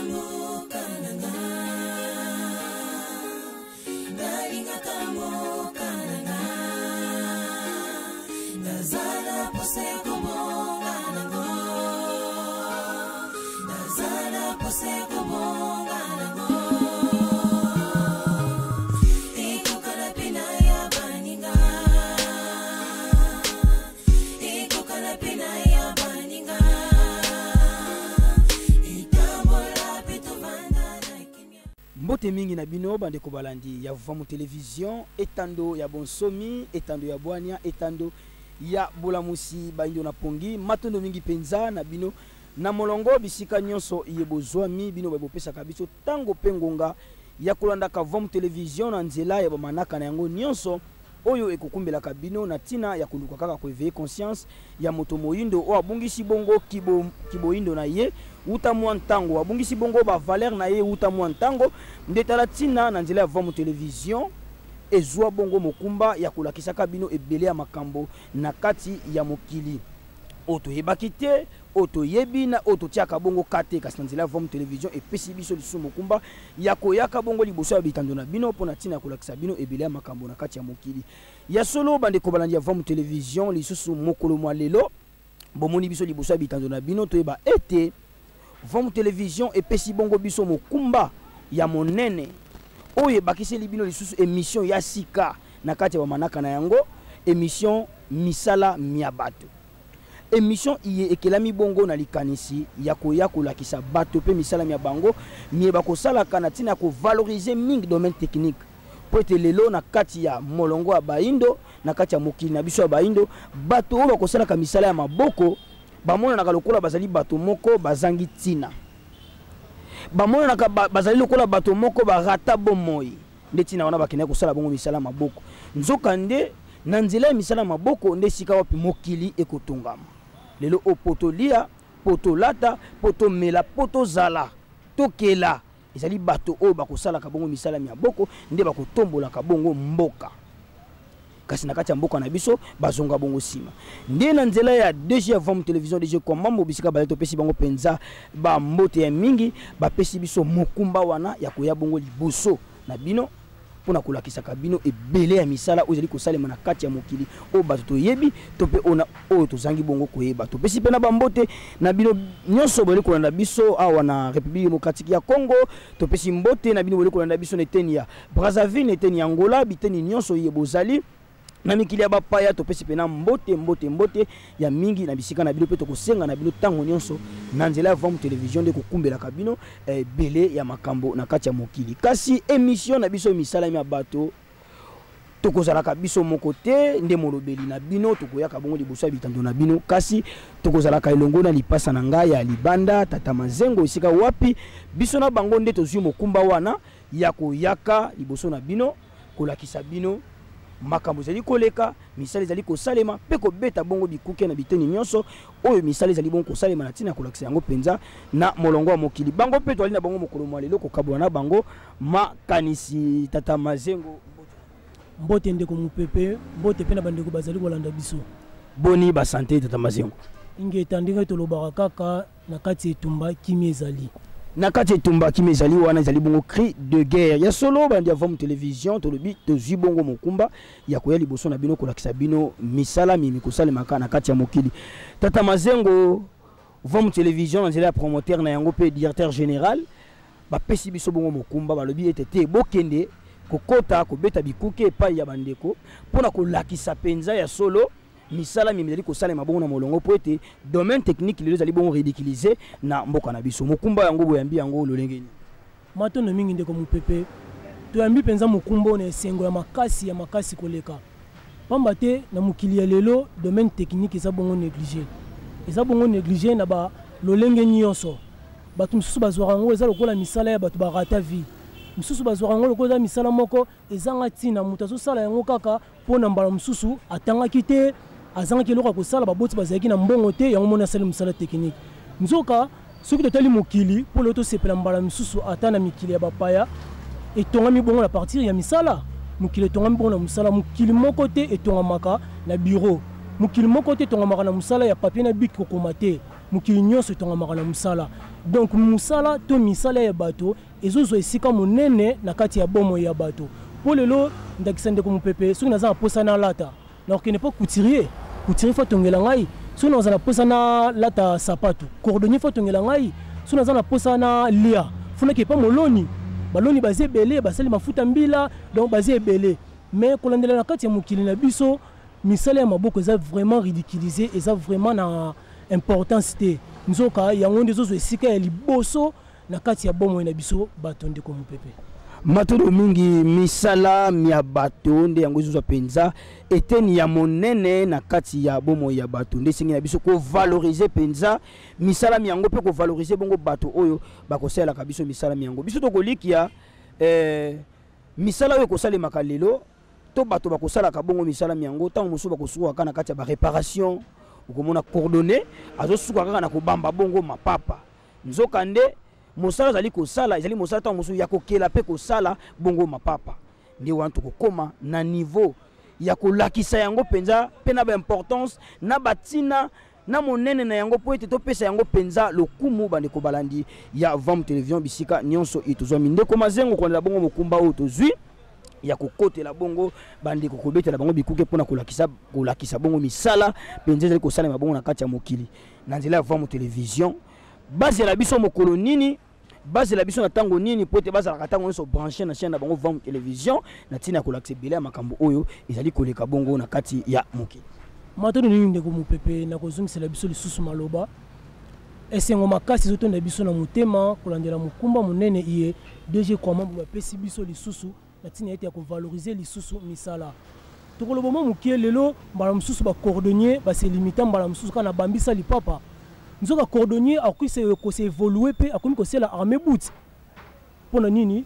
mboka na nga. Nalingaka mboka na nga. Naza na posa ya kobonga nango. Naza na posa ya kobonga nango. Ekokana mpe na ya baninga. Ekokana mpe na ya baninga. Etambola mpe tovanda na kimia. Mbote mingi na bino bandeko balandi ya Vuvamu Television, etando ya bonsomi, etando ya bwania, etando ya bolamusi bayindo na pongi. Matondo mingi penza na bino na molongo bisika nyonso iye bozwami, bino baye bopesaka biso tango pe ngonga ya kolandaka Vuvamu Television na nzela ya ba manaka na yango nyonso oyo ekokumbelaka bino na tina ya koluka kaka ko eveiller conscience ya moto moyindo oyo abungisi bongo kibo, kiboyindo na ye wuta mua ntango, abungisi bongo ba valeurs na ye wuta mua ntango. Nde tala tina na nzela ya Vuvamu Television ezua bongo mokumba ya kolakisaka bino ebele ya makambo na kati ya mokili oyo toyebaki te, oyo toyebi na oyo totiaka bongo ka te, kasi na nzela ya Vuvamu Television epesi biso lisusu mokumba ya koyaka bongo liboso ya bitando na bino mpo na ntina ya kolakisa bino ebele ya makambo na kati ya mokili. Ya solo, bandeko balandi ya Vuvamu Television, lisusu mokolo mwa lelo bomoni biso liboso ya bitando na bino, toyeba ete Vuvamu Television epesi bongo biso mokumba ya monene oyo ebakiseli bino lisusu emission ya sika na kati ya bamanaka na yango, emission Misala mya bato. Emission iye ekelami bongo na likanisi ya koya kolakisa bato mpe misala mya bango miye bakosalaka na ntina ya ko valoriser mingi domaine technique mpo ete lelo na kati ya molongo ya baindo, na kati ya mokili na biso ya baindo, bato oyo bakosalaka misala ya maboko bamonanaka lokola bazali bato moko bazangi ntina, bamonanaka bazali lokola bato moko barata bomoi, nde ntina wana bakendaki kosala bongo misala ya maboko. Nzokande na nzela ya misala ya maboko nde esika wapi mokili ekotongama lelo oyo, mpo tolia, mpo tolata, mpo tomela, mpo tozala, tokela, ezali bato oyo bakosalaka bongo misala ya maboko nde bakotombolaka bongo mboka. Kasi na kati ya mboka na biso bazonga bongo nsima. Nde na nzela ya DG ya Vuvamu Television, DG Kwambambo, bisika bazali, topesi bango mpenza ba mbote ya mingi, bapesi biso mokumba wana ya koya bongo liboso na bino mpo na kolakisaka bino ebele ya misala oyo ezali kosalema na kati ya mokili oyo bato toyebi to mpe oyo tozangi bongo koyeba. Topesi mpe na bambote na bino nyonso bozali kolanda biso awa na République démocratique ya Congo. Topesi mbote na bino bozali kolanda biso na eteni ya Brazzaville, na eteni ya Angola, biteni nyonso ye bozali na mikili ya bapaya. Topesi mpe na mbote, mbote, mbote ya mingi na bisika na bino, mpe tokosenga na bino ntango nyonso na nzela ya Vuvamu Television nde kokumbelaka bino ebele ya makambo na kati ya mokili. Kasi emission na biso misala ya bato, tokozalaka biso moko te nde molobeli na bino, tokoyaka bongo liboso ya bitando na bino, kasi tokozalaka elongo na lipasa na ngai ya libanda, Tata Mazengo, esika wapi biso na bango nde tozwi mokumba wana ya koyaka liboso na bino kolakisa bino makambo ezali koleka, misala ezali kosalema, mpe kobeta bongo bikuke na biteni nyonso oyo misala ezali bongo kosalema na ntina ya kolakisa yango mpenza na molongo ya mokili. Bango mpe toali na bango mokolo mwa lelo kokabola na bango makanisi. Tata Mazengo, mbote ndeko Mopepe, mbote mpe na bandeko bazali kolanda biso. Boni ba sante, Tata Mazengo? Ingeta, ndenge tolobaka kaka, na kati ya etumba kimia ezali. Na kati ya etumba kimia ezali, wana ezali bongo cri de guerre ya solo. Bandi ya Vuvamu Television, tolobi tozwi bongo mokumba ya koya liboso na bino kolakisa bino misala mimi kosalemaka na kati ya mokili. Tata Mazengo, Vuvamu Television na nzela ya promoteur na yango mpe directeur général bapesi biso bongo mokumba, balobi ete te bokende kokota kobeta bikuke epai ya bandeko mpona kolakisa mpenza ya solo misala mimi ezali kosalema bongo na molongo, mpo ete domaine technique lelo ezali bongo ridiculisé na mboka na biso. Mokumba yango boyambi yango lolenge nini? Matondo mingi ndeko Mopepe, toyambi mpenza mokumba na esengo ya makasi ya makasi koleka, pamba te na mokili ya lelo domaine technique eza bongo négligé, eza bongo négligé na ba lolenge nyonso. Bato mosusu bazwaka yango eza lokola misala ya bato barata vie, mosusu bazwaka yango lokola eza misala moko ezanga ntina, moto azosala yango kaka mpo na mbala mosusu atangaki te, azangaki eloko ya kosala, baboti bazalaki na mbongo te, yango moni asali mosala technique. Nzoka soki totali mokili mpo lelo tosepela mbala mosusu ata na mikili ya bapaya etongami bongo na partir ya misala, mokili etongami bongo na mosala. Mokili moko te etongamaka na bureau, mokili moko te etongamaka na mosala ya papier na bic kokoma te, mokili nyonso etongamaka na mosala. Donc mosala to misala ya bato ezozwa esika monene na kati ya bomoi ya bato. Mpo lelo, ndakisa, ndeko mopepe, soki naza na posa nalata, nakokende mpo couturier. Couturier faut atongela ngai. Soki naza na posa nalata sapatu, cordonnier faut atongela ngai. Soki naza na posa nalia, faut nake epa moloni. Baloni baza ebele, basali mafuta mbila, donc baza ebele. Mais kolandela na kati ya mokili na biso, misala ya maboko eza vraiment ridiculisé, eza vraiment na importance te. Nzoka yango nde ezozwa esika ya liboso na kati ya bomoi na biso bato, ndeko mopepe. Matondo mingi. Misala mya bato nde yango ezozwa mpenza eteni ya monene na kati ya bomoi ya bato. Nde esengi na biso kovaloriser mpenza misala miyango mpe kovaloriser bongo bato oyo bakosalelaka biso misala miyango. Biso tokolikia misala oyo ekosalemaka lelo to bato bakosalaka bongo misala miyango, ntango mosusu bakosukaka na kati ya baréparation. Okomona cordonnier azosuka kaka na kobamba bongo mapapa, nzokande mosala azali kosala ezali mosala ntango mosusu ya kokela mpe kosala bongo mapapa. Nde wana tokokóma na niveau ya kolakisa yango mpenza mpe na baimportance na batina na monene na yango, mpo ete topesa yango mpenza lokumu. Bandeko balandi ya Vam Télévision, bisika nyonso e tozwami, ndeko Mazengo, kolandela bongo mokumba oyo tozwi ya kokotela bongo bandeko, kobetela bango bikuke mpona kolakisa bongo misala mpenza ezali kosalema bongo na kati ya mokili na nzela ya Vam Télévision. Bazela biso mokolo nini? Bazela biso na ntango nini? Mpo ete bazalaka ntango nyonso branché na chaîne na bango Vam Télévision, na ntina ya kolakisa ebele ya makambo oyo ezali koleka bongo na kati ya mokili. Matondo nini, ndeko mopepe, na kozongisela biso lisusu maloba. Esengo makasi ezotonda biso na motema kolandela mokumba monene iye DG Kwama bapesi biso lisusu na ntina ete ya kovaloriser lisusu misala. Tokoloba mwa moke lelo, mbala mosusu bacordonnier baselimita mbala mosusu kaka na bambisa lipapa. Nzoka cordonnier akoki kose évoluer mpe akomi kosala armé boot. Mpo na nini?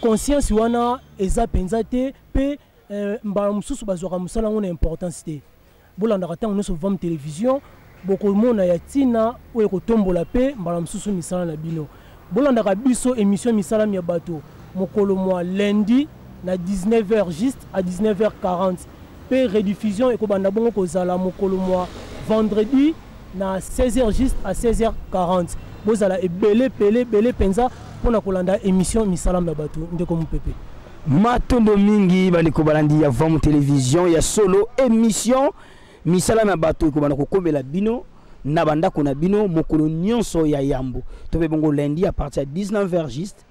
Conscience wana eza mpenza te. Mpe mbala mosusu bazwaka mosala yango na importance te. Bolandaka ntango nyonso Vam Télévision, bokomona ya ntina oyo ekotombola mpe mbala mosusu misala na bino. Bolandaka biso émission Misala ya bato mokolo mwa lundi na 19h juste à 19h40, mpe rediffusion ekobanda bongo kozala mokolo mwa vendredi na 16h juste à 16h40. Bozala ebele pele ebele mpenza mpona kolanda émission Misala ya bato, ndeko mopepe. Matondo mingi, bandeko balandi ya Vam Télévision. Ya solo, émission Misala ya bato ekobanda kokomela bino na bandako na bino mokolo nyonso ya yambo to mpe bongo lundi à partir ya 19h juste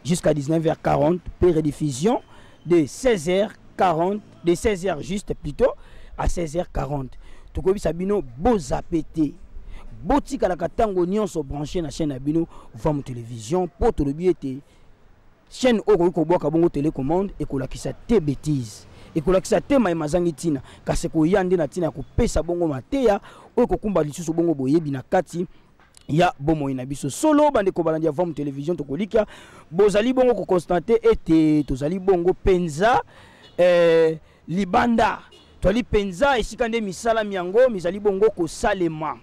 jusqu'à 19h40, puis rediffusion de 16h40, de 16h juste plutôt à 16h40. Tokoyebisa bino bozape te, botikalaka ntango nyonso branché na chaîne na bino Vam Télévision, mpo tolobi ete chaîne oyo okoki kobwaka bongo télécommande, ekolakisa te bétise, ekolakisa te mayema azangi ntina, kasi ekoya nde na ntina ya kopesa bongo mateya oyo ekokumba lisusu bongo boyebi na kati ya bomoi na biso. Solo, bandeko balandi ya Vam Télévision, tokolikia bozali bongo koconstater ete tozali bongo mpenza libanda. Toali mpenza esika nde misala miyango mizali bongo kosalema.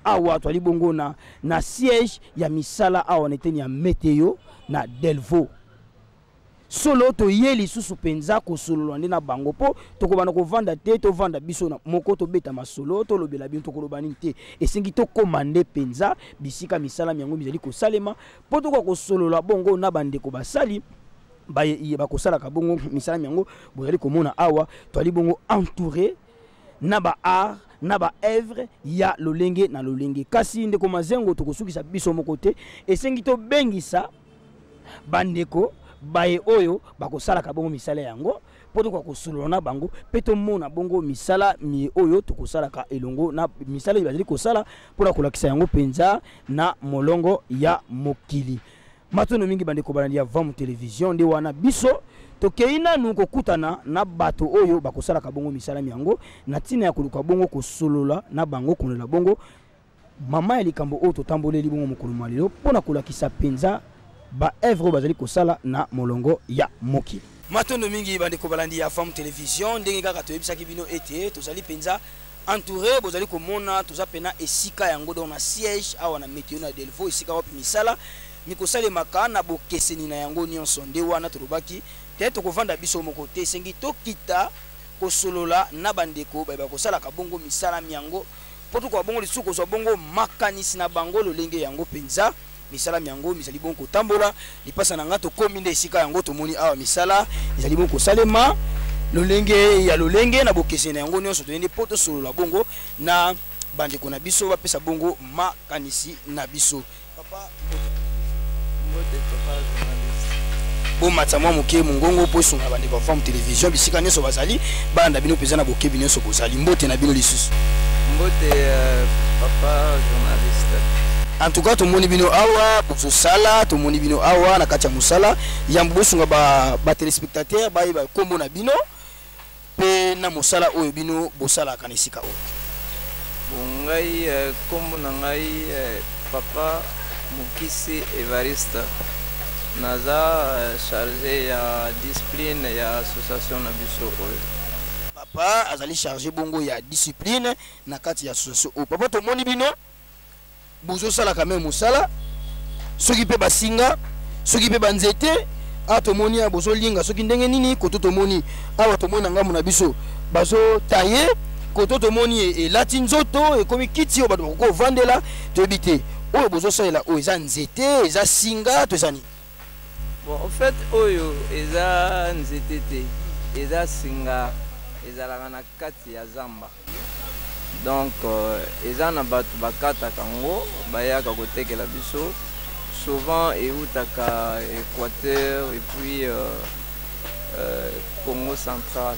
Awa toali bongo na siège ya misala awa na eteni ya Meteo na Delvaux. Solo, toye lisusu mpenza kosolola nde na bango, mpo tokobanda kovanda te. Tovanda biso na moko, tobeta masolo, tolobela bino, tokoloba nini te. Esengi tokóma nde mpenza bisika misala yango mizali kosalema, mpo tokoka kosolola bongo na bandeko basali bakosalaka bongo misala yango. Bozali komona awa toali bongo entouré na baart na baœuvre ya lolenge na lolenge. Kasi ndeko Mazengo, tokosukisa biso moko te. Esengi tobengisa bandeko baye oyo bakosalaka bongo misala yango, mpo tokoka kosolola na bango mpe tomona bongo misala mie oyo tokosalaka elongo na misala oyo bazali kosala, mpona kolakisa yango mpenza na molongo ya mokili. Matondo mingi, bandeko balandi ya Vam Télévision. Nde wana biso tokei nanu kokutana na bato oyo bakosalaka bongo misala yango, na ntina ya koluka bongo kosolola na bango, konola bongo mama ya likambo oyo totamboleli bongo mokolo mwa lelo, mpona kolakisa mpenza baœuvre oyo bazali kosala na molongo ya mokili. Matondo mingi, bandeko balandi ya Vam Télévision. Ndenge kaka toyebisaki bino ete tozali mpenza entouré, bozali komona toza mpena esika yango, donc na siège awa na Meteo na Delvaux, esika wapi misala mikosalemaka na bokeseni na yango nyonso. Nde wana tolobaki te tokovanda biso moko te, esengi tokita kosolola na bandeko baye bakosalaka bongo misala miango. Mpo tokoka bongo lisusu kozwa bongo makanisi na bango lolenge yango mpenza misala myango mizali bongo kotambola. Lipasa na nga, tokomi nde esika yango, tomoni awa misala ezali bongo kosalema lolenge ya lolenge na bokeseni na yango nyonso. Toyende mpo tosolola bongo na bandeko na biso, bapesa bongo makanisi na biso. Papa, mbote. Papa journaliste. Bomatisa mwa moke mongongo mpo esunga bandeko ya Femme Télévision bisika nyonso bazali, balanda bino mpenza na bokebi nyonso bozali. Mbote na bino lisusu. Mbote, papa journaliste. En tout cas, tomoni bino awa bozosala, tomoni bino awa na kati ya mosala. Yambo bosunga batéléspectateur bayeba nkombo na bino mpe na mosala oyo bino bosalaka na esika oyo. Bon, ngai, nkombo na ngai papa Mokisi Evariste. Naza chargé ya discipline ya association na biso oyo. Papa azali chargé bongo ya discipline na kati ya association oyo. Papa, tomoni bino bozosalaka me mosala, soki mpe basinga, soki mpe banzete. Awa tomoni awa bozolinga soki ndenge nini. Koto tomoni awa, tomoni na ngambo na biso bazotaye. Koto tomoni elati nzoto, ekomi kiti oyo bato bakoki kovandela. Toyebi te oyo bozosalela oyo eza nzete, eza singa to eza nini? Bon, en fait, oyo eza nzete te, eza singa ezalaka na kati ya zamba. Donc eza na bato bakataka yango, bayaka kotekela biso. Souvent eutaka Équateur et puis Congo Central.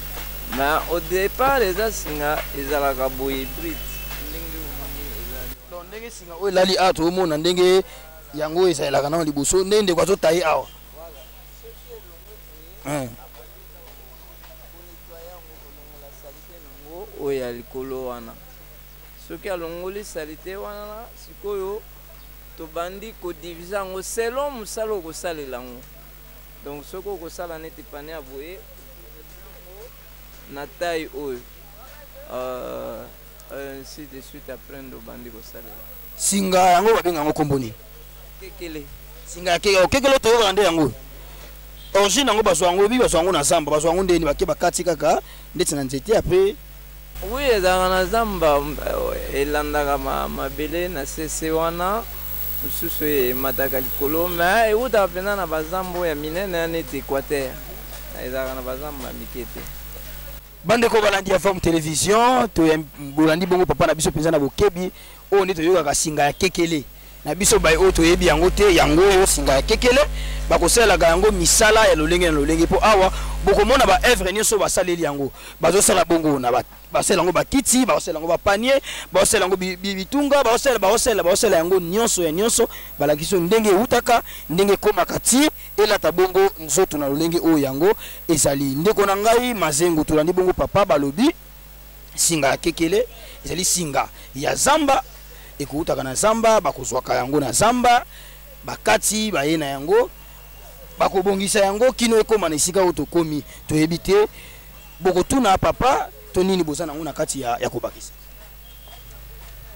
Mais au départ eza singa ezalaka boye, brut, ndenge omoni eza. Donc ndenge singa oyo elali awa, toomona ndenge yango ezalelaka nano liboso, ndenge ndeko azotaye awa. Hein. Yango oyo ya likolo wana, soki alongoli saleté wana, sikoyo tobandi kodiviser yango selon mosala okosalela yango. Donc soki okosala neti panier ya boye na taille oyo, ainsi de suite, après nde obandi kosalela. Singa yango babenga yango nkombo nini? Kekele. Singa ya kekele. Kekele toyokaka nde yango origine yango, bazwa yango, oyebi, bazwa yango na zamba. Bazwa yango ndeni? Bake bakati kaka ndeti na nzete, après? Oui, ezalaka na zamba, elandaka mabele na sese wana, mosusu emataka likolo, mais eutaka mpenza na bazamba oyo ya minene neti Équateur. Ezalaka na bazamba ya mike te. Bandeko balandi ya Femme Télévision, bolandi bongo papa na biso mpenza na bokebi. Oyo nde toyokaka singa ya kekele na biso. Baye oyo toyebi yango te, yango oyo singa ya kekele, bakosalelaka yango misala ya lolenge na lolenge. Mpo awa bokomona baœuvre nyonso basaleli yango, bazosala bongo na basala yango bakiti, bakosala yango bapanier, bakosala yango bitunga, bakosala yango nyonso ya nyonso. Balakisi yo ndenge eutaka, ndenge ekomaka ti elata bongo nzoto na lolenge oyo yango ezali. Ndeko na ngai Mazengu, tolandi bongo papa, balobi singa ya kekele ezali singa ya zamba, ekoutaka na zamba, bakozwaka yango na zamba, bakati, baye na yango, bakobongisa yango kino ekóma na esika oyo tokomi. Toyebi te bokotuna papa to nini boza nango na kati ya kobakisa.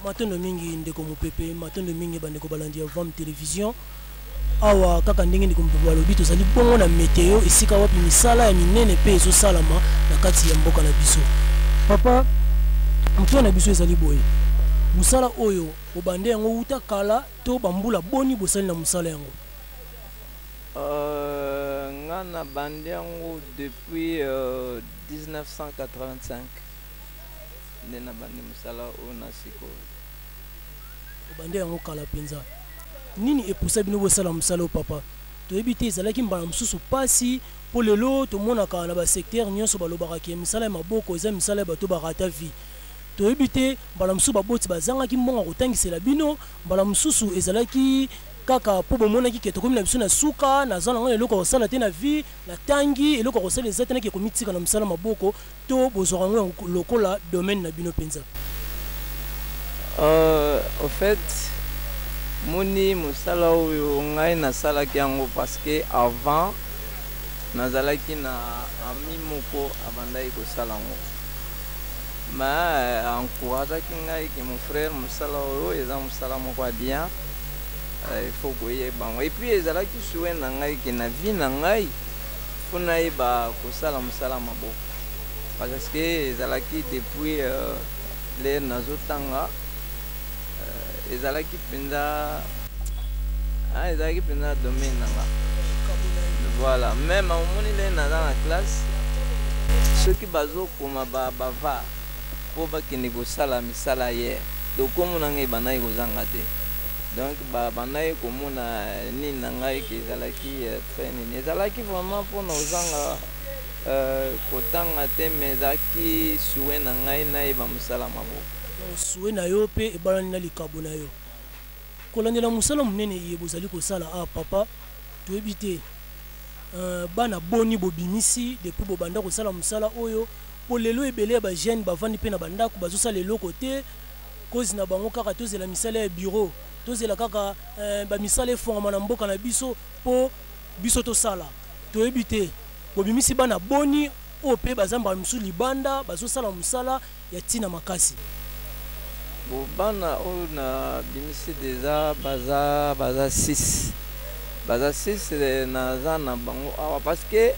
Matondo mingi, ndeko Mopepe. Matondo mingi, bandeko balandi ya Vam Télévision. Awa kaka ndenge ndeko Mopepe balobi, tozali bongo na meteo, esika wapi misala ya minene mpe ezosalama na kati ya mboka na biso. Papa, moto na biso ezali boye: mosala oyo bobande yango wuta kala to bambula boni bosali na mosala yango? Nga na bandi yango depuis 1985 nde na bandi mosala oyo na sikoyo. Obande yango kala mpenza. Nini epusa bino bosala mosala oyo, papa? Toyebi te ezalaki mbala mosusu mpasi, mpo lelo tomonaka na basecteur nyonso balobaka ke misala ya maboko eza misala ya bato barata vie. Toyebi te mbala mosusu baboti bazangaki mbongo ya kotangisela bino, mbala mosusu ezalaki kaka mpo bomonaki ke tokomi na biso na suka, naza nango na eloko ya kosala te na vie, natangi, eloko ya kosala eza te, naki komitika na mosala maboko, to bozwaka yango lokola domaine na bino mpenza? Au fait, moni mosala oyo ngai nasalaki yango parce que avant nazalaki na ami moko abandaki kosala yango, mais encourageaki ngai ke mon frère, mosala oyo eza mosala moko ya bien, il faut koyeba yango. Et puis ezalaki souhait na ngai ke na vie na ngai mpo nayeba kosala mosala maboko, parce que ezalaki depuis l'heure nazotanga. Ezalaki mpenza, ah, ezalaki mpenza domaine na nga. Voilà, même omoni ndenge naza na classe, soki bazokoma ba bavard mpo bakende kosala misala hier, donc kombo na ngai ebandaki kozanga te. Donc babandaki komona nini na ngai ke ezalaki très nini, ezalaki vraiment mpona kozanga kotanga te, mais ezalaki souhait na ngai nayeba mosala maboko. Donc souhait na yo mpe ebalani na likabo na yo. Kolandela mosala monene iye bozali kosala awa papa, toyebi te bana boni bobimisi depuis bobanda kosala mosala oyo, mpo lelo ebele ya ba jeunes bavandi mpe na bandako bazosala eloko te, cause na bango kaka tozela misala ya bureau, tozela kaka ba misala efongama na mboka na biso mpo biso tosala. Toyebi te bobimisi bana boni oyo mpe baza mbala mosusu libanda bazosala mosala ya ntina makasi. Bo bana oyo na bimisi deja baza baza 6, baza 6, naza na bango awa parce que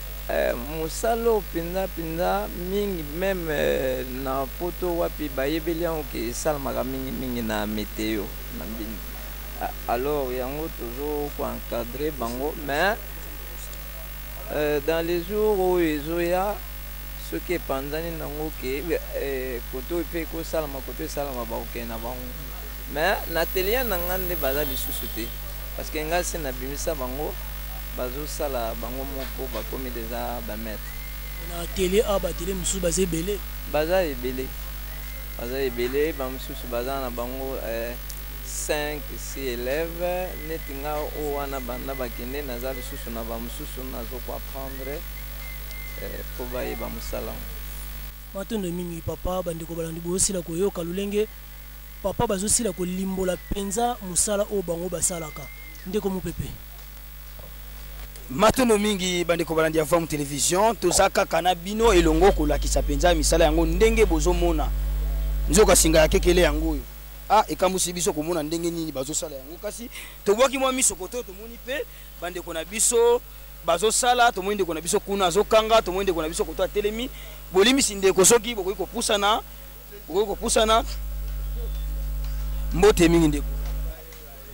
mosala oyo mpenza mpenza mingi meme na poto wapi bayebeli yango ke esalamaka mingi mingi na meteo na mbini. Alors yango tozo ko encadrer bango, mais dans les jours oyo ezoya, soki epanzani nango ke koto oyo mpe ekosalama, koto esalama, bakokende na bango. Mais na atelier na nga nde baza lisusu te, parce que nga se nabimisa bango, bazosala bango moko, bakomi deja bamaître. Na atelier awa, baatelier mosusu baza ebele? Baza ebele, baza ebele. Bamosusu baza na bango 5 6 élèves. Neti nga oyo wana banda bakende, naza lisusu na bamosusu nazo koapprendre mpo bayeba mosala yango. Matondo mingi papa. Bandeko balandi, bozosila koyoka lolenge papa bazosila kolimbola mpenza mosala oyo bango basalaka. Ndeko Mopepe. Matondo mingi bandeko balandi ya Vam Television. Toza kaka na bino elongo kolakisa mpenza misala yango ndenge bozomona. Nzoka singa ya kekele yango oyo, ah, ekamwisi biso komona ndenge nini bazosala yango. Kasi tobwaki mwa miso koto, tomoni mpe bandeko na biso bazosala. Tomoni ndeko na biso kuna azokanga, tomoni ndeko na biso koto atelemi. Bolimbisi ndeko, soki bokoki kopusana, bokoki kopusana. Mbote mingi ndeko.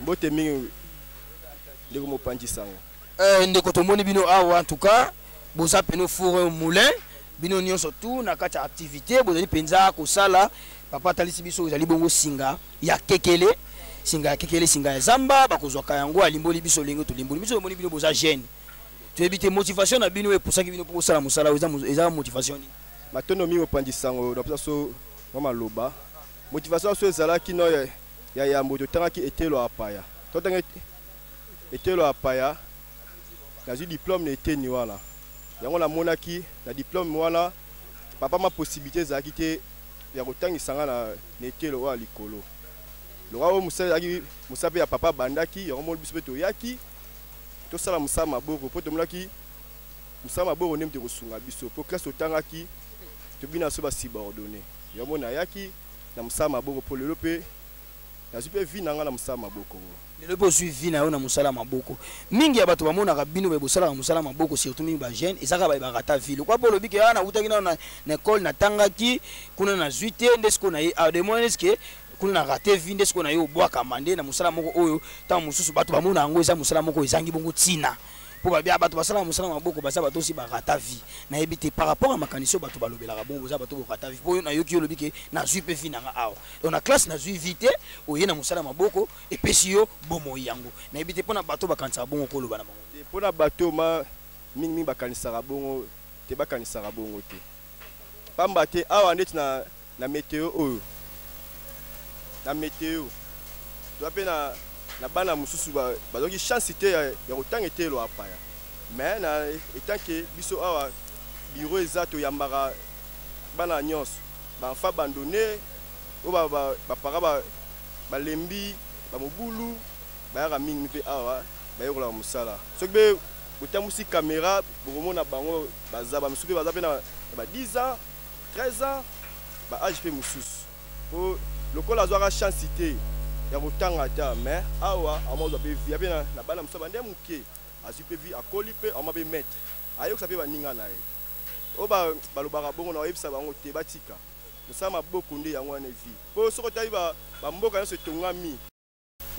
Mbote mingi ndeko mopanzi sango. Ndeko, tomoni bino awa, en tout cas boza pene four moulin, bino nyonso tu na kati ya activité bozali mpenza kosala. Papa atalisi biso, ezali bongo singa ya kekele, singa ya kekele, singa ya zamba bakozwaka yango. Alimboli biso ndenge tolimboli biso. Tomoni bino boza jeune, toyebi te motivation na bino epusaki bino mpo kosala mosala oyo, eza motivation nini? Matondo mingi mopanzi sango. Napesa so mwa maloba. Motivation so ezalaki no ya yambo, totangaki etelo ya paya, totanga etelo ya paya, nazwi diplôme na eteni wana. Yango namonaki na diplôme wana, papa ma possibilité ezalaki te ya kotangisa nga na etelo oyo ya likolo. Lokola oyo mosala ezalaki mosala mpe ya papa abandaki yango, moni biso mpe toyaki tosala mosala maboko, mpo tomonaki mosala maboko nde moto ekosunga biso, mpo classe totangaki tobina so basubordonné. Yango nayaki na mosala maboko, mpo lelo mpe nazwi mpe vie na nga na mosala maboko. Lelo mpe ozwi vie na yo na mosala maboko. Mingi ya bato bamonaka bino baye bosalaka mosala maboko, surtout mingi bajeune, ezaka bayebaka ata vie lokwa mpo olobi ke a nawutaki nano na ekole, natangaki kuna, nazwi te, nde sikoyo na ye demoni eske kuna na raté vie, nde sikoyo na ye obwakama nde na mosala moko oyo ntango mosusu bato bamona yango eza mosala moko ezangi bongo ntina, mpo babia bato basalaka mosala maboko baza bato osi barata vie. Nayebi te, par rapport ya makanisi oyo bato balobelaka bongo, boza bato borata vie, mpo nayoki yo olobi ke nazwi mpe vie na nga awa. Donc na classe nazwi vie te, oye na mosala maboko epesi yo bomoi yango. Nayebi te, mpona bato bakanisaka bongo, koloba na bango? Te, mpona bato ma mingimingi bakanisaka bongo te, bakanisaka bongo te, pamba te awa ndeti na meteo oyo, na meteo toza mpe na bana mosusu bazwaki chance te ya kotanga eteyelo ya paya. Mais na etanke biso awa bureau eza, toyambaka bana nyonso, baenfant abandonné oyo bapara balembi bamobulu, bayaka mingi mpe awa bayekolaka mosala. Soki mpe botambusi caméra, bokomona bango baza bamosusu mpe baza mpe na ba 10 ans, 13 ans, baage mpe mosusu, po lokola azwaka chance te ya kotanga ata. Mais awa amazwa mpe vie mpe na bana mosusu bande moke, azwi mpe vie, akoli mpe ama mpe maître, ayokisa mpe baninga na ye. Oyo balobaka bongo, na oyebisa bango te batika mosala maboko, nde yango wana vie, mpo soki otali bamboka nyonso etongami.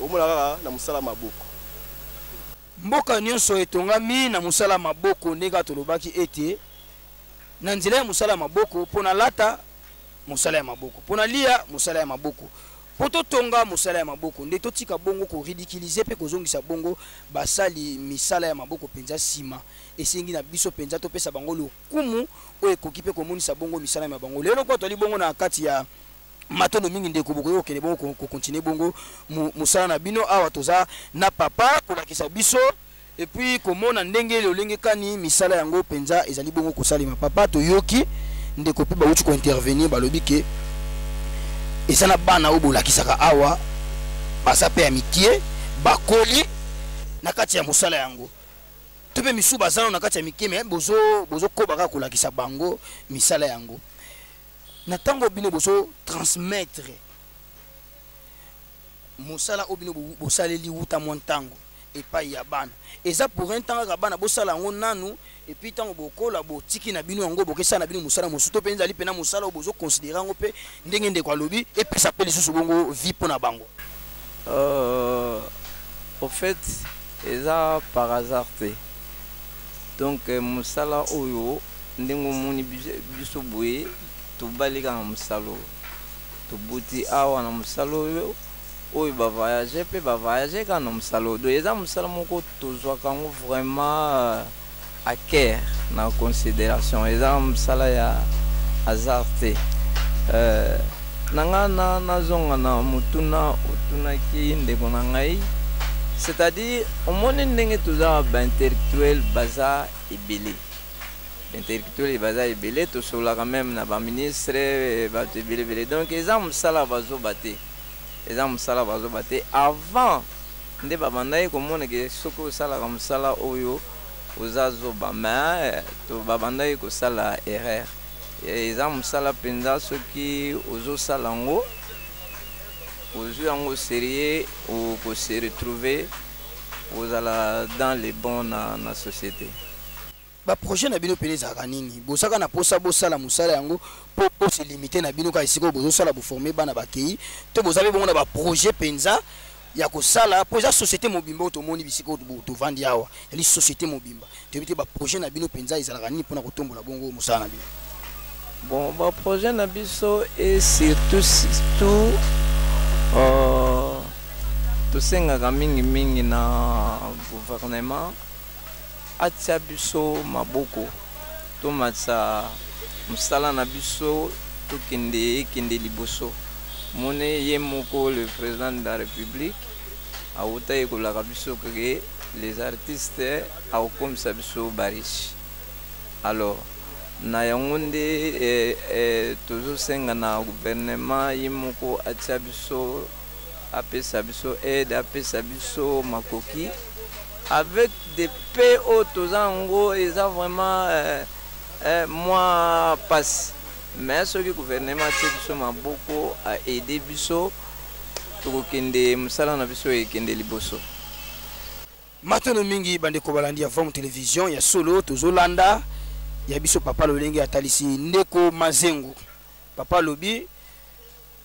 Omona kaka na mosala maboko. Mboka nyonso etongami na mosala maboko, ndenge kaka tolobaki ete na nzela ya mosala maboko, mpo na lata mosala ya maboko, mpo na lia mosala ya maboko, mpo totonga mosala ya maboko, nde totika bongo koridiculiser mpe kozongisa bongo basali misala ya maboko mpenza nsima. Esengi na biso mpenza topesa bango lokumu oyo ekoki mpe komonisa bongo misala mya bango. Lelo kwa toali bongo na kati ya matondo mingi ndeko, bokoki kokende bongo kokontinue bongo mosala na bino. Awa toza na papa kolakisa biso et puis komona ndenge lolenge kani misala yango mpenza ezali bongo kosalema. Papa, toyoki ndeko mpe bauti kointervenir, balobi ke eza na bana oyo bolakisaka awa baza mpe ya mikie, bakoli na kati ya mosala yango, to mpe misusu baza nano na kati ya mikie, me bozokoba kaka kolakisa bango misala yango. Na ntango bino bozo transmettre mosala oyo bino bosaleli wuta mwa ntango epai ya bana, eza pour un temps kaka bana bosala yango nanu, et puis ntango bokola botiki na bino yango, bokesala na bino mosala mosusu, to mpe ezali mpena mosala oyo bozoconsidere yango mpe ndenge ndeko alobi epesa mpe lisusu bongo vie mpo na bango? Au fait, eza par hasard te. Donc mosala oyo, ndenge omoni biso boye, tobali kaka mosala oyo, tobuti awa na mosala oyo, oyo bavoyage mpe bavoyage kaka na mosala oyo. Donc eza mosala moko tozwaka yango vraiment à cœur, na considération. Eza mosala ya hasard te. Na nga na nazonga na motuna otunaki ndeko na ngai, c'est-à-dire omoni ndenge toza baintellectuel, baza ebele, baintellectuel baza ebele, tosololaka même na baministre, bato ebele ebele. Donc eza mosala bazoba te, eza mosala bazoba te. Avant nde babandaki komona ke soki osalaka mosala oyo oza zoba, mais to babandaki kosala erreur. Eza mosala mpenza, soki ozosala yango, ozwi yango sérieux, okose retrouver, ozala dans les bons na société. Baprojet na bino pene ezalaka nini? Bozalaka na mposa bosala mosala yango mpo bose limite na bino kaka esika oyo bozosala, boforme bana bakei, to boza mpe bongo na baprojet mpenza ya kosala, mpo eza société mobimba oyo tomoni bisika oyo tovandi awa, ezali société mobimba? Toyebi te baprojet na bino mpenza ezalaka nini mpona kotombola bongo mosala na bino. Bon, baprojet na biso, et surtout surtout tosengaka mingimingi na gouvernement atia biso maboko, tomatisa mosala na biso, tokende, ekende liboso. Mone ye moko le président de la République awuta ekolaka biso ke les artistes akokomisa biso bariche. Alors na yango nde tozosenga na gouvernement ye moko atia biso, apesa biso aide, apesa biso makoki. Avec des pe oyo toza yango, eza vraiment mwa pasi, mais soki gouvernement atie biso maboko, aide biso, tokokende, mosala na biso ekende liboso. Matono mingi bandeko balandi ya Vom Television. Ya solo, tozolanda ya biso papa lolenge atalisi ndeko Mazengo. Papa alobi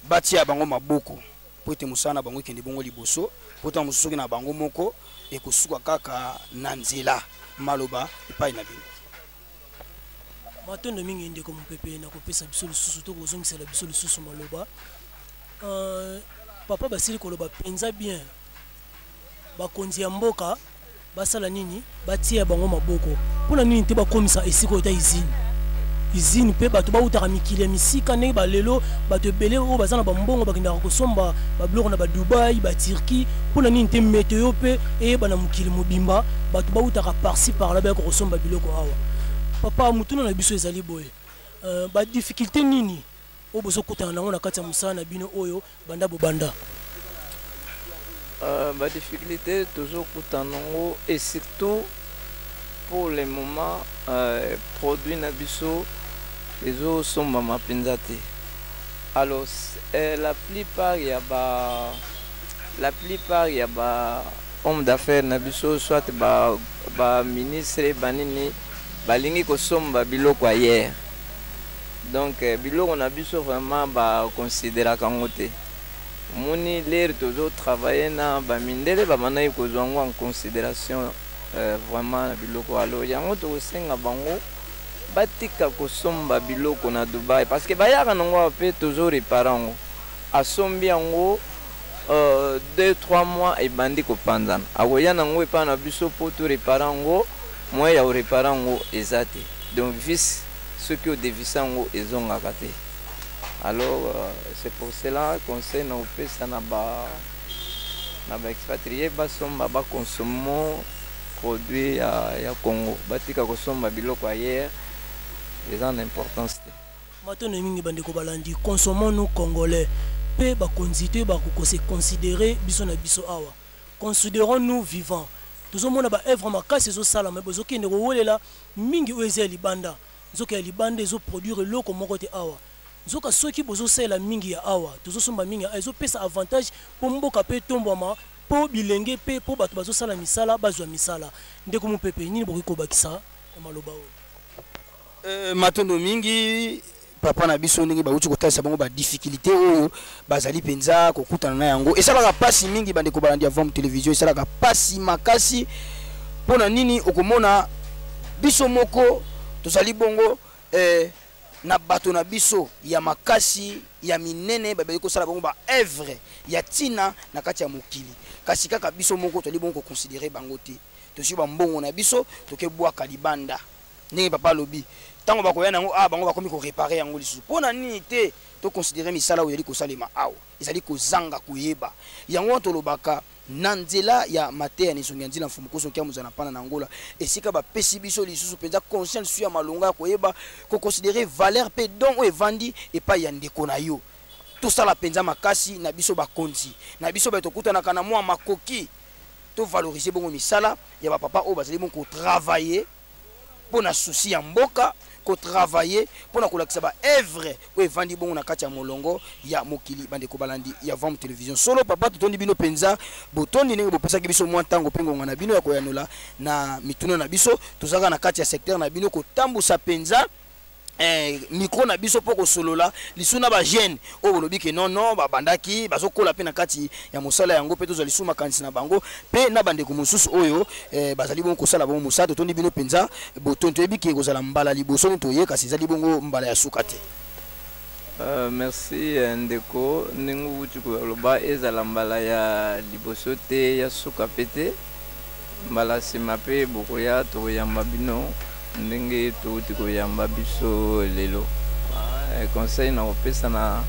batia bango maboko mpo ete mosala na bango ekende bongo liboso, mpo ntango mosusu soki na bango moko ekosuka kaka na nzela. Maloba epai na bino. Matondo mingi ndeko Mopepe na kopesa biso lisusu to kozongisela biso lisusu maloba. Papa basili koloba mpenza bien. Bakonzi ya mboka basala nini? Batia bango maboko. Mpona nini te bakomisa esika oyo ata usine, usine mpe bato bautaka mikili ya misika, ndenge balelo bato ebele oyo baza na bambongo bakendaka kosomba babiloko na badubai, baturquie? Mpona nini te meteo mpe eyeba na mokili mobimba, bato bautaka par-ci par-là bayaka kosomba biloko awa? Papa, motuna na biso ezali boye: badifficulté nini oyo bozokutana nango na kati ya mosala na bino oyo banda bobanda? Badifficulté tozokutana nango, et surtout pour le moment, produit na biso ezosombama mpenza te. Alors la plupart ya ba homme d'affaires na biso, soit baministre, ba banini, balingi kosomba biloko ailleurs. Donc biloko na biso vraiment baconsidéraka yango te. Omoni lere tozo travailler na ba mindele babandaki kozwa yango en consideration vraiment na biloko alors yango tokosenga bango batika kosomba biloko na Dubaï parce que bayaka nango awa pe tozo reparer yango asombi yango 2 3 mois ebandi kopanzana akoya nango epai na biso po to reparer yango moyen ya ko reparer yango eza te donc vis soki o devisse yango ezongaka te. Alors c'est pour cela conseil na kopesa na ba na ba expatriés basomba ba consommo produit ya, ya Congo batika kosomba biloko ailleurs eza na importance te. Matondo mingi bandeko balandi, consommons nous congolais pe bakonzi toyeba ko se considerer biso na biso awa. Considerons nous vivants. Tozomona ba œuvres makasi ezosalama bozokende kowelela mingi oyo eza ya libanda. Nzoka ya libanda ezo produire eloko moko te awa. Nzoka soki bozo salela mingi ya awa, tozo somba mingi ya awa ezo pesa avantage po mboka pe etombwama, po bilenge pe po batu bazo sala misala bazwa misala. Ndeko Mupepe, nini bokoki kobakisa na maloba oyo? Matondo mingi papa na biso ndenge bawuti kotalisa bango ba difficulté oyo bazali mpenza kokutana na yango. Esalaka pasi mingi bandeko balandi ya Vam Television, esalaka pasi makasi. Mpo na nini? Okomona biso moko tozali bongo na bato na biso ya makasi ya minene babeli kosala bango ba œuvre ya ntina na kati ya mokili, kasi kaka biso moko tozali bongo koconsidere bango te. Tozwi bambongo na biso tokebwaka libanda. Ndenge papa alobi, ntango bakoya na yango awa, bango bakomi koreparer yango lisusu. Mpo na nini te toconsidere misala oyo ezali kosalema awa? Ezali kozanga koyeba. Yango wana tolobaka na nzela ya mateya na esongi ya nzila Mfumu Nkoso Nkiamu Nzala Mpana na Angola, esika bapesi biso lisusu mpenza conscience lisusu ya malonga ya koyeba koconsidere valeur mpe don oyo evandi epai ya ndeko na yo. Tosala mpenza makasi na biso bakonzi na biso baye tokutanaka na mwa makoki, tovalorize bongo misala ya bapapa oyo bazali bongo kotravailler mpo na souci ya mboka, ko travailler mpo na kolakisa ba œuvre oyo evandi bongo na kati ya molongo ya mokili. Bandeko balandi ya Vam Television, solo papa totondi bino mpenza botondi ndenge bopesaki biso mwa ntango mpe ngonga na bino ya koyanola na mituna na biso. Tozalaka na kati ya secteur na bino kotambusa mpenza micro na biso mpo kosolola lisu na ba jeune oyo bolobi ke non non babandaki bazokola mpe na kati ya mosala yango, mpe tozwa lisu makanisi na bango mpe na bandeko mosusu oyo bazali bongo kosala bongo mosala. Totondi bino mpenza botondi, toyebi ke ekozala mbala liboso nde toye, kasi ezali bongo mbala ya suka te. Merci ndeko, ndenge owuti koloba ezala mbala ya liboso te ya suka mpe te. Mbala sima pe bokoya tokoyamba bino ndenge towuti koyamba biso lelo. Conseil nakopesa na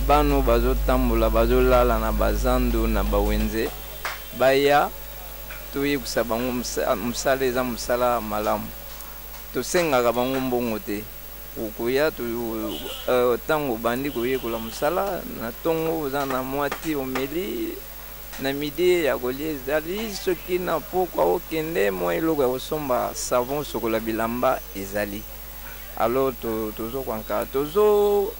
bana oyo bazotambola bazolala na bazandu na bawenze baya toyebisa bango mosala eza mosala malamu. Tosengaka bango mbongo te. Okoya tango obandi koyekola mosala na tongo oza na mwa ti omeli. Na midi ya kolia ezali, soki na pokwa okende mwa eloko ya kosomba savon sokola bilamba ezali. Alors tozo koanka tozo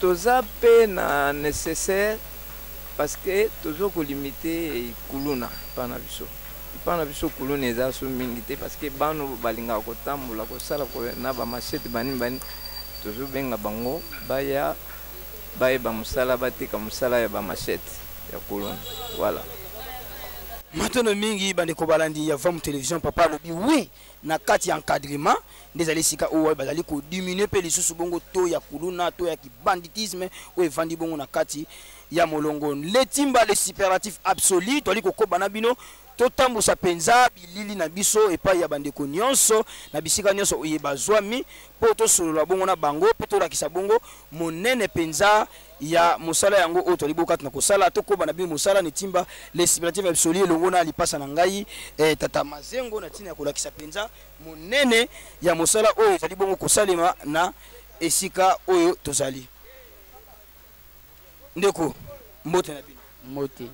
toza pe na necessaire parce que tozo kolimite kuluna epa na biso. Epa na biso kuluna eza so mingi te parce que bano balingaka kotambola kosala na ba machete banini banini, tozobenga bango baya bayeba mosala batika mosala ya ba machete ya kuluna. Voilà. Matondo mingi bandeko balandi ya Vam Television. Papa alobi oui na kati ya encadrement nde ezali esika oyo bazali kodiminuer mpe lisusu bongo to ya kuluna to ya kibanditisme oyo evandi bongo na kati ya molongo. Letimba le superlatif absolu, toali kokoba na bino totambusa mpenza bilili na biso epai ya bandeko nyonso na bisika nyonso oye bazwami mpo tosolola bongo na bango mpe tolakisa bongo monene mpenza ya mosala yango oyo tozali bongo kati na kosala. Tokoba na bino mosala netimba le superlatif absolu elongo na lipasa na ngai tata Mazengo na ntina ya kolakisa mpenza monene ya mosala oyo ezali bongo kosalema na esika oyo tozali. Ndeko, mbote na bino. Mbote.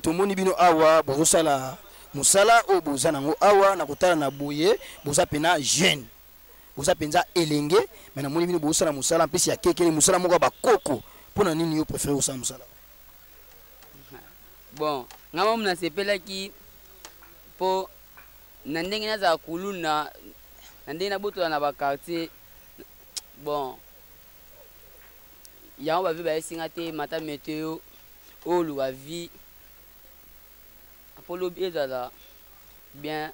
Tomoni bino awa bozosala mosala oyo boza nango awa na kotala na boye, boza pena jeune, boza penza elenge, mais namoni bino bozosala mosala mpesi ya kekele, mosala moko ya bakoko. Mpona nini yo préféré kosala mosala? Bon, nga moko nasepelaki po na ndenge nazala kuluna, na ndenge nabotola na ba quartier. Bon, Yango ba vieux bayebisi nga te mata meteo oluka vie po lobi ezala bien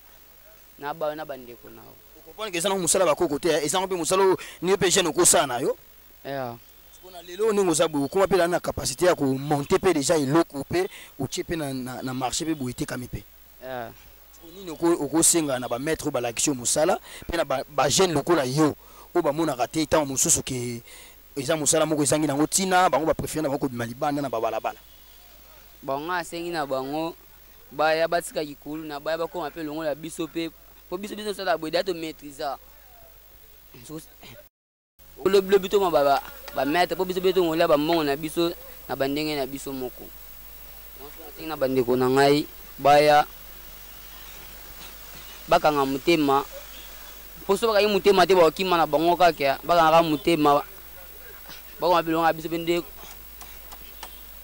na ba na bandeko na yo. Comprendre que eza nango mosala bakoko te, eza nango mpe mosala oyo ndenge mpe jeune okosala na yo. Yeah. Mpona lelo ndenge oza boye okoma mpe na capacité ya komonte mpe deja eloko mpe otie mpe na, na, na marché mpe boye etekami mpe. Yeah. Nini okosenga na bamaître oyo balakisi yo mosala mpe na bajeune lokola yo oyo bamonaka te ntango mosusu ke eza mosala moko ezangi nango ntina, bango bapréféré na bango kobima libanda na babalabala? Bango asengi na bango baya batika kikulu na baya bakoma mpe longola biso mpe mpo biso biso tosala boye deya tomaîtrisa lobilobi toma bamaître mpo biso mpe tongolia bambongo na biso na bandenge na biso moko. Nasengi na bandeko na ngai baya bakanga motema, mpo so bakangi motema te bakokima na bango kaka. Bakangaka motema, bakoma bilongo na biso mpe nde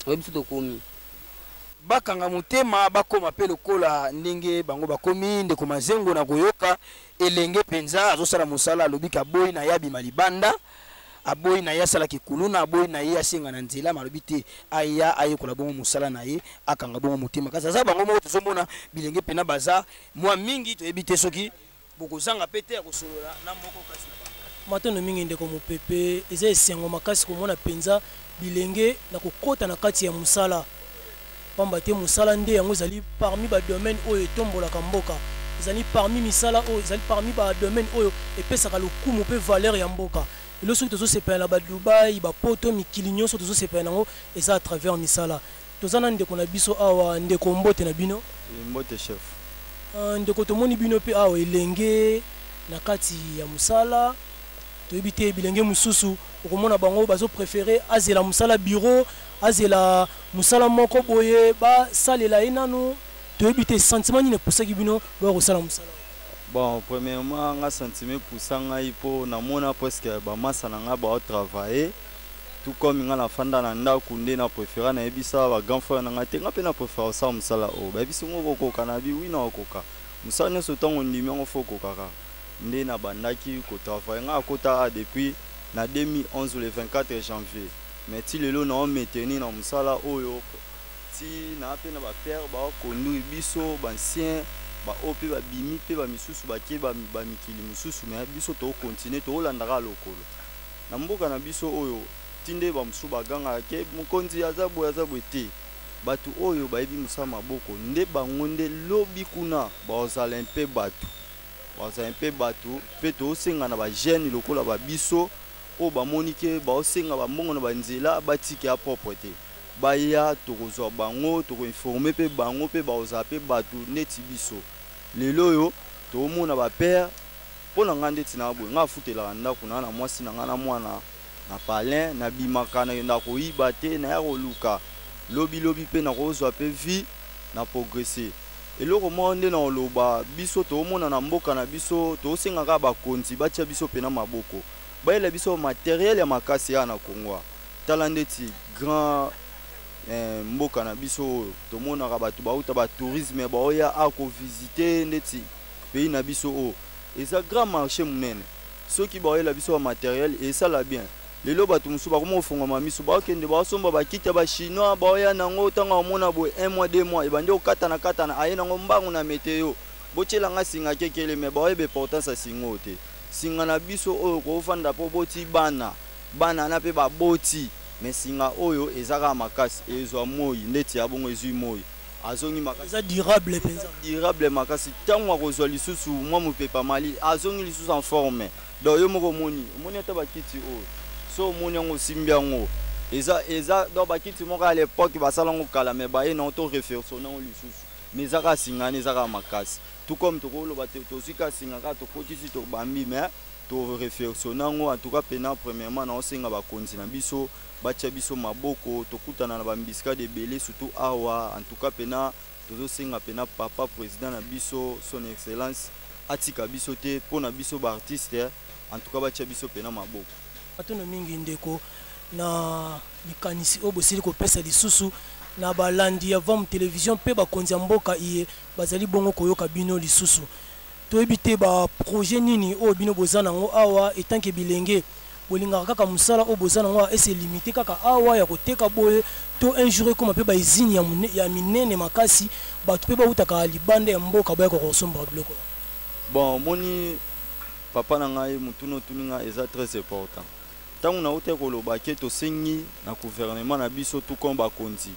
oyo biso tokomi. Bakanga motema, bakoma mpe lokola ndenge bango bakomi. Ndeko Mazengo, na koyoka elenge mpenza azosala mosala, alobi aboyi na ye abima libanda, aboyi na ye asalaki kuluna, aboyi na ye asenga na nzela, malobi te aya ayekola bongo mosala na ye, akanga bongo motema. Kasi aza bango moko, tozomona bilenge mpena baza mwa mingi, toyebi te soki bokozanga mpe te ya kosolola na moko kasi na bango. Matondo mingi ndeko Mopepe, eza esengo makasi komona mpenza bilenge na kokota na kati ya mosala, pamba te mosala nde yango ezali parmi badomaine oyo etombolaka mboka, ezali parmi misala oyo ezali parmi badomaine oyo epesaka lokumu mpe valeur ya mboka. Lelo soki tozosepela na badubai, bapoto, mikili nyonso tozosepela nango eza à travers misala. Toza na ndeko na biso awa. Ndeko, mbote na bino. Mbote chef. Ndeko, tomoni bino mpe awa elenge na kati ya mosala. Toyebi te, bilenge mosusu okomona bango bazopréféré azela mosala bureau, azela mosala moko boye basalela ye nanu. Toyebi te sentiment nini epusaki bino boya kosala mosala? Bon, premièrement nga sentiment epusa ngai mpo namona presque bamasa na ngai baotravaille tout comme nga nafanda na ndako, nde na préféra nayebisa bagrand frère na ngai te nga mpe na préféra kosala mosala oyo. Bayebisi ngo kokoka na bi wi na okoka mosala nyonso, ntango ondimi yango fo okokaka. Nde nabandaki kotravaille, nga akota depuis na 2011 le 24 janvier, mais ti lelo nao maintenir na mosala oyo, ti naa mpe na bapère baoconduire biso, baancien baoyo mpe babimi mpe bamisusu bake bamikili mosusu, mais biso tokontinue toolandaka lokolo na mboka na biso oyo. Ti nde bamosusu bagangaka ke mokonzi aza boye, aza boye te, bato oyo bayebi mosala maboko nde bango nde lobi kuna bazala mpe bato, bazala mpe bato. Mpe tosenga na bajeune lokola babiso oyo bamoni ke baosenga bambongo na banzela, batika ya propre te, baya, tokozwa bango, tokoinforme mpe bango mpe bakozala mpe bato neti biso. Lelo oyo toomona bapère, mpo na ngai ndeti na boye, ngai afutelaka ndako na na mwasi na ngai na mwana na palin, nabimaka nakendaka koyiba te, naya koluka lobilobi mpe nakozwa mpe vie na progresse. Eloko moko nde na koloba, biso toomona na mboka na biso, tosenga kaka bakonzi batia biso mpena maboko, bayela biso materiel ya makasi ya na Kongo. Tala ndeti grand mboka na biso oyo tomonaka bato bauta batourisme baoya akovisite ndeti pays na biso oyo eza grand marché monene. Soki baoyela biso bamateriel esala bien. Lelo bato mosusu bakoma kofungwama miso, baokende baosomba bakiti ya bachinois, baoya nango. Ntango amona boye un mois, 2 mois, ebandi kokatana katana, aye nango mbangu na meteo, botielanga singa kekele. Me baoyeba importance ya singa oyo te. Singa na biso oyo kofanda mpo boti bana, bana na mpe baboti, me singa oyo eza kaka makasi, ezwa moi ndeti ya bongo, ezwi moi, azongi makasi. Eza durable mpenza. Durable makasi. Ntango akozwa lisusu mwa mopepa mali, azongi lisusu en forme. Donc yo moko omoni, omoni ata bakiti oyo, so omoni yango, osimbi yango, eza donc bakiti moko ya l'époque, basala yango kala, mais baye nango to réfectionne yango lisusu, mais eza kaka singa wana, eza kaka makasi. Tout comme tokoloba tozwi kaka singa kaka, tokotisi, tobambi, mais to réfectionne yango. En tout cas mpena premièrement naosenga bakonzi na biso batia biso maboko. Tokutana na baembuscade ebele, surtout awa. En tout cas mpena tozosenga mpena papa président na biso, son excellence, atika biso te mpo na biso baartiste. En tout cas batia biso mpena maboko. Matondo mingi ndeko na likanisi oyo bosili kopesa lisusu na balandi ya Vam Télévision mpe bakonzi ya mboka iye bazali bongo koyoka bino lisusu. Toyebi te baprojet nini oyo bino boza nango awa etanke bilenge. Bolingaka kaka mosala oyo boza nango ese limite kaka awa ya koteka boye, to un jour ekoma mpe bausine ya, ya minene makasi, bato mpe bautaka libanda ya mboka bayaka kosomba biloko? Bon, omoni papa na ngai, motuna otuni ngai eza très important. Ntango nauti koloba ke tosengi na gouvernement na biso, tout comme bakonzi,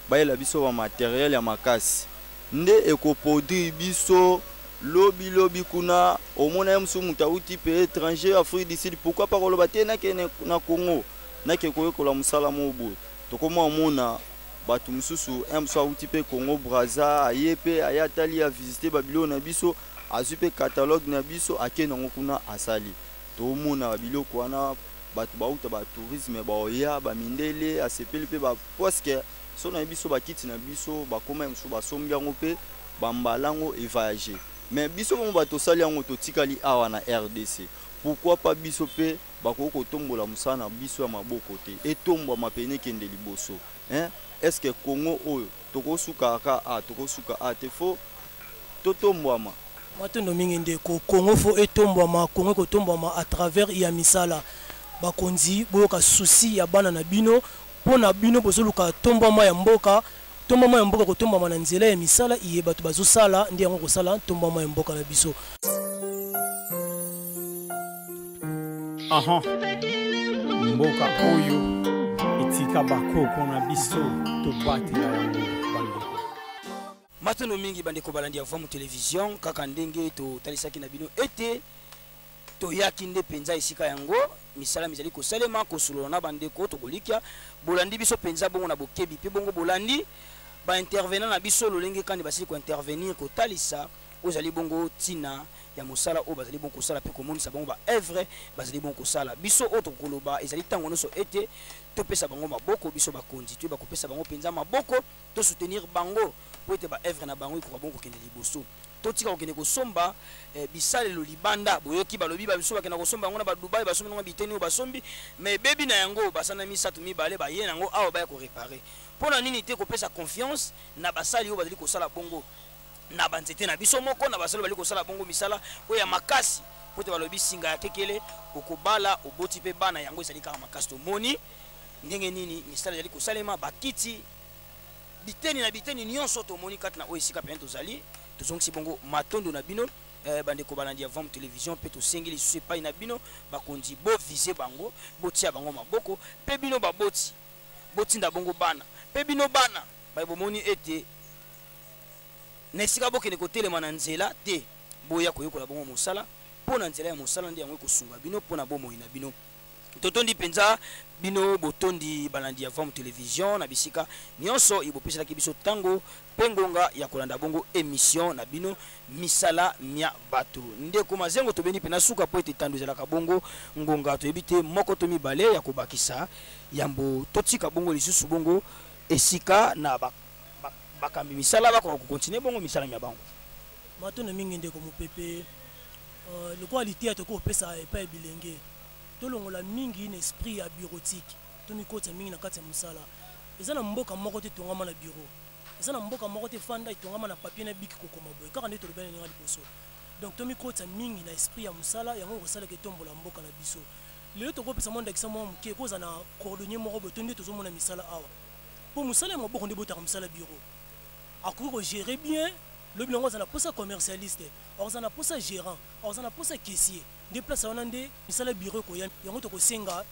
bayela biso bamatériel ya makasi nde ekoproduire biso lobi lobi kuna. Omona ye mosusu, moto awuti pays étranger, Afrique du Sud, pourquoi pas koloba te nakende na Congo, nake koyekola mosala moko boye? Tokoma omona bato mosusu, un mosusu awuti mpe Congo Braza, aye mpe, aye atali, avisite babiloko na biso, azwi mpe catalogue na biso, ake nango kuna, asali. Tomona biloko wana, bato bauta batourisme, baoya bamindele, asepeli mpe ba presque so na biso bakiti na biso, bakoma ya mosusu basombi yango mpe bambala yango evoyage. Mais biso bongo bato tosali yango, totikali awa na RDC. Pourquoi pas biso mpe bakoki kotombola mosala na biso ya maboko te, etombwama pene, ekende liboso, hein? Est ce que Congo oyo tokosuka kaka a tokosuka a te? Faut totombwama. Matondo mingi, ndeko. Kongo faut etombwama. Kongo ekotombwama à travers ya misala. Bakonzi, boyoka souci ya bana na bino. Mpo na bino bozoluka tombwama ya mboka, tombwama ya mboka kotombwama na nzela ya misala iye bato bazosala, nde yango kosala tombwama ya mboka na biso. Aha, mboka oyo etika bakoko na biso, tobatela yango, bandeko. Matondo mingi, bandeko balandi ya Vamu Television. Kaka ndenge totalisaki na bino ete toyaki nde mpenza esika yango misala mizali kosalema, kosolola na bandeko, tokolikya bolandi biso mpenza bongo na bokebi, mpe bongo bolandi baintervenant na biso lolenge kani basili kointervenir, kotalisa oyo ezali bongo ntina ya mosala oyo bazali bongo kosala, mpe komonisa bango baevre bazali bongo kosala. Biso oyo tokoloba ezali ntango nyonso ete topesa bango maboko. Biso bakonzi toyeba kopesa bango mpenza maboko, tosoutenir bango mpo ete baevre na bango ekoka bongo kokende liboso. Totika kokende kosomba bisalelo libanda. Boyoki balobi babiso bakenda kosomba yango na badubai, basombi nango biteni oyo basombi, mais ebebi na yango basanda misato mibale, baye nango awa, baya koréparer. Mpo na nini te kopesa confiance na basali oyo bazali kosala bongo na banzete na biso moko, na basali oyo bazali kosala bongo misala oyo ya makasi? Mpo te balobi singa ya kekele, okobala, oboti mpe bana, yango ezali kaka makasi. Tomoni ndenge nini misala ezali kosalema, bakiti, biteni na biteni nyonso tomoni kati na oyo esika pene tozali. Tozongisi bongo matondo na bino, bandeko balandi ya Vam Télévision, mpe tosengi lisusu epai na bino bakonzi, bovise bango, botia bango maboko, mpe bino baboti botinda bongo bana, mpe bino bana baye bomoni ete na esika bokende kotelema na nzela te, boya koyekola bongo mosala, mpo na nzela ya mosala nde yango ekosunga bino mpo na bomoi na bino. Totondi mpenza bino botondi, balandi ya Vam Television na bisika nyonso bopeselaki biso ntango mpe ngonga ya kolanda bongo émission na bino Misala mia bato. Ndeko Mazengo, tobendi mpenza suka mpo ete tando ezalaka bongo ngonga. Toyebi te moko to mibale ya kobakisa yambo totika bongo lisusu bongo esika na bakambi misala bakoka kokontinue bongo misala mia bango. Matondo mingi, ndeko Mopepe. Lokola liteya tokoki kopesa epai ya bilenge, tolongola mingi na esprit ya bureautique, tomikotisa mingi na kati ya mosala. Eza na mboka moko te etongama na bureau, eza na mboka moko te efanda etongama na papier na biki kokoma boye, kaka nde tolobeli na ndenge liboso. Donc tomikotisa mingi na esprit ya mosala, yango ekosalaka etombola mboka na biso. Lelo tokopesa mwa ndakisa mwa moke, ekozala na cordonnier moko boye to nde tozomona misala awa, mpo mosala ya maboko nde ebotaka mosala bureau. Akoki kogérer bien lobi nango aza na posa commercialiste, akozala na posa gérant, akozala na posa caissier. Nde place wana nde misala bureau ekoya. Yango tokosenga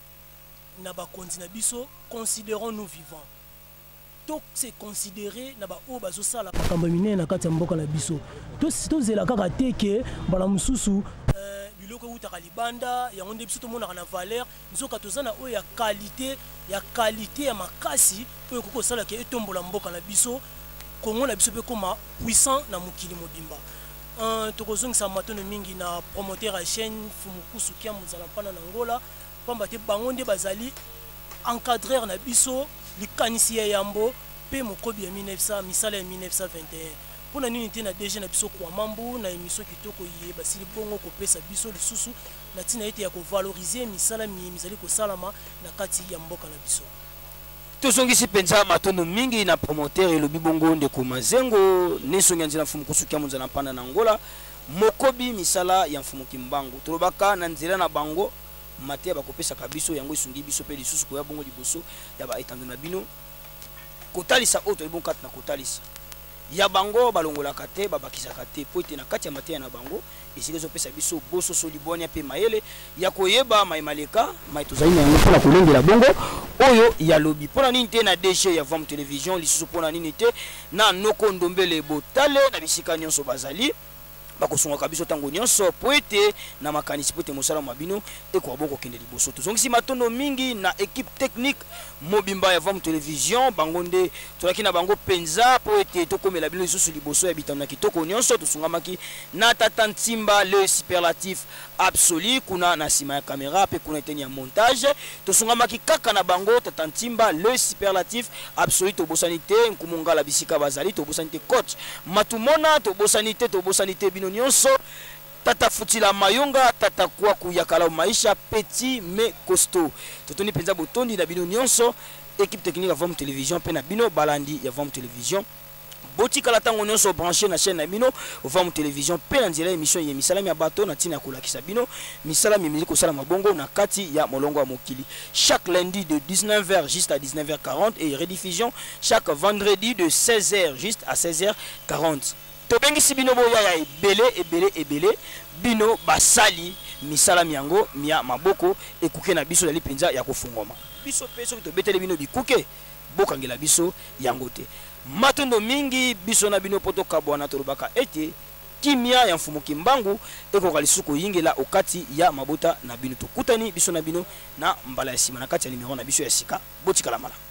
na bakonzi na biso, considérons nous vivants, to se considérer na baoyo bazosala makambo ya minene na kati ya mboka na biso. Tozela kaka te ke mbala mosusu biloko eutaka libanda, yango nde biso tomonaka na valeur, nzoka toza na oyo ya qualité, ya qualité ya makasi, oyo ekoki kosala ke etombola mboka na biso, Kongo na biso mpe ekoma puissant na mokili mobimba. Tokozongisa matono mingi na promoteur ya chaîne, Fumukusu Kiamu Nzala Mpana na Ngola, pamba te bango nde bazali encadreur na biso, likanisi ya yambo mpe mokobi ya 1900 misala ya 1921. Mpo na nini te na DG na biso Kwamambu na émission kitoko ye basili bongo kopesa biso lisusu na ntina ete ya kovalorize misala miye mizali kosalama na kati ya mboka na biso. Tozongisi mpenza matondo mingi na promoteur, elobi bongo ndeko Mazengo nesongi ya nzela Mfumu Kusukia Monzala Mpanda na Ngola, mokobi misala ya Mfumu Kimbangu. Tolobaka na nzela na bango. Mateya bakopesaka biso yango esungi biso mpe lisusu koya bongo liboso ya ba etando na bino kotalisa oyo toyebi bongo kati na kotalisa ya bango balongolaka te babakisaka te mpo ete na kati ya mateya na bango esika ezopesa biso bososoli bwania mpe mayele ya koyeba maye maleka maye tozali na yango mpo na kolengela bongo oyo ya lobi. Mpo na nini te na DG ya Vam Television lisusu mpo na nini te na Noko Ndombele Botale na bisika nyonso bazali bakosungaka biso ntango nyonso mpo ete na makanisi mpo ete mosala mwa bino ekoka bo kokende liboso. Tozongisi matondo mingi na equipe technique mobimba ya Vam Television, bango nde tolaki na bango mpenza mpo ete tokomela bino lisusu liboso ya bitando na kitoko nyonso. Tosungamaki na tata Ntimba le superlatif absolu kuna na nsima ya kamera mpe kuna eteni ya montage. Tosungamaki kaka na bango tata Ntimba le superlatif absolu. Tobosani te nkumu Ngala bisika bazali, tobosani te coach Matumona, tobosani te, tobosani te bino nyonso. Tata Futila Mayonga, Tata Kwaku ya Kalau Maisha, petit mais costaud. Totondi mpenza botondi na bino nyonso, équipe technique ya Vam Television mpe na bino balandi ya Vam Television. Botikala ntango nyonso branché na chaîne na bino Vam Television mpe na nzela ya émission ye misala mya bato na ntina ya kolakisa bino misala mimili kosalama bongo na kati ya molongo ya mokili. Chaque lundi de 19h juste à 19h40 et rediffusion chaque vendredi de 16h juste à 16h40. Tobengisi bino boya ya ebele ebele ebele bino basali misala miango mia maboko ekuke na biso ezali mpenza ya kofungwama. Biso mpe soki tobeteli bino bikuke bokangela biso yango te. Matondo mingi biso na bino mpo tokabwana tolobaka ete kimia ya Mfumu Kimbangu ekoka lisusu koyingela okati ya mabota na bino. Tokutani biso na bino na mbala ya sima na kati ya numero na biso ya sika. Botikala malamu.